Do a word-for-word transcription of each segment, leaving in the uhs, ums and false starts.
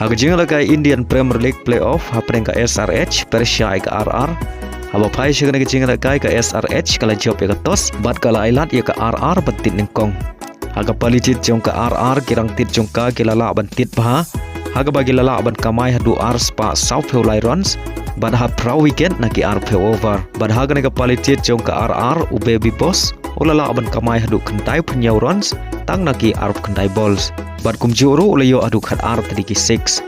Ha ka jingïalehkai Indian Premier League Playoff hapdeng ka S R H pyrshah ïa ka R R. Haba phai sha kane ka jingïalehkai ka S R H ka la jop ïa ka toss bad ka la ailad ïa ka R R ban tied nyngkong. Ha ka pali jied jong ka R R ki rangtied jong ka ki la lah ban tied bha, ha kaba ki la lah ban kamai haduh ar spah sawphew lai runs bad hap phra wicket na ki arphew over. Bad ha kane ka pali jied jong ka R R u Baby Bhos u la lah ban kamai haduh khyndai phew hynñiew runs tang na ki arphew khyndai balls. Bad kumjuh ruh u la ïoh haduh khat ar tylli ki six.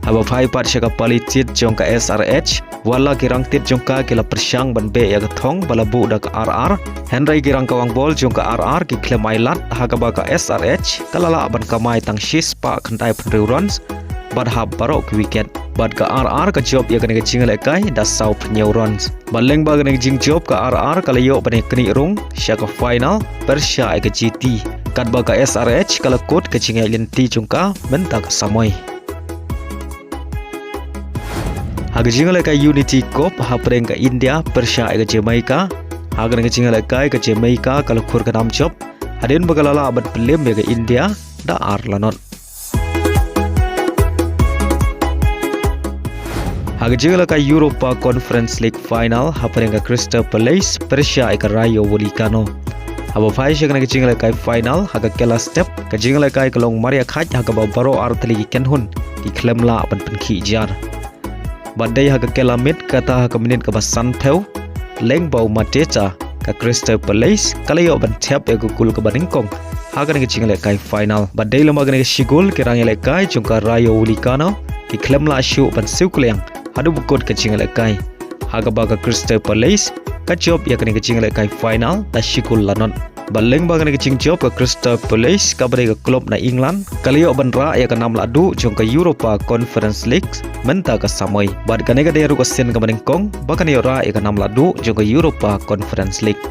Haba phai pat sha ka pali jied jong ka S R H, wat la ki rangtied jong ka ki la pyrshang ban beh ïa ka thong ba la buh da ka R R, hynrei ki rangkawang bol jong ka R R ki khlem ailad, ha kaba ka S R H ka la lah ban kamai tang shi spah khyndai phew hynriew runs bad hap baroh ki wicket. Bad ka R R ka jop ïa kane ka jingïalehkai da sawphew hynñiew runs. Bad lyngba kane ka jingjop ka R R ka la ïoh ban ïaknieh rung sha ka final pyrshah ïa ka G T, katba ka S R H ka la kut ka jingïaid lynti jong ka mynta ka samoi. Ha ka jingïalehkai Unity Cup hapdeng ka India pyrshah ïa ka Jamaica. Ha kane ka jingïalehkai ka Jamaica ka la khur ka nam jop hadien ba ka la lah ban pynliem ïa ka India da ar la not. Ha ka jingïalehkai Europa Conference League final hapdeng ka Crystal Palace pyrshah ïa ka Rayo Vallecano. Haba phai sha kane ka jingïalehkai final ha ka Kela Step, ka jingïalehkai ka long mar ïakhait ha kaba baroh ar tylli ki kynhun ki khlem lah ban pynkhih jar. Bad dei ha ka Kela Miet kata ha ka minit kaba sanphew, lyngba u Mateta, ka Crystal Palace ka la ïoh ban thep ïa ka kol kaba nyngkong ha kane ka jingïalehkai final. Bad dei lyngba kane ka shi kol ki rangïalehkai jong ka Rayo Vallecano ki khlem lah shuh ban siew kylliang haduh ba kut ka jingïalehkai, ha kaba ka Crystal Palace ka jop ïa kane ka jingïalehkai final da shi kol la not. Bad lyngba kane ka jingjop ka Crystal Palace kaba dei ka klub na England ka la ïoh ban rah ïa ka nam lahduh jong ka Europa Conference League mynta ka samoi. Bad kane ka dei ruh ka sien kaba nyngkong ba kan ïoh rah ïa ka nam lahduh jong ka Europa Conference League.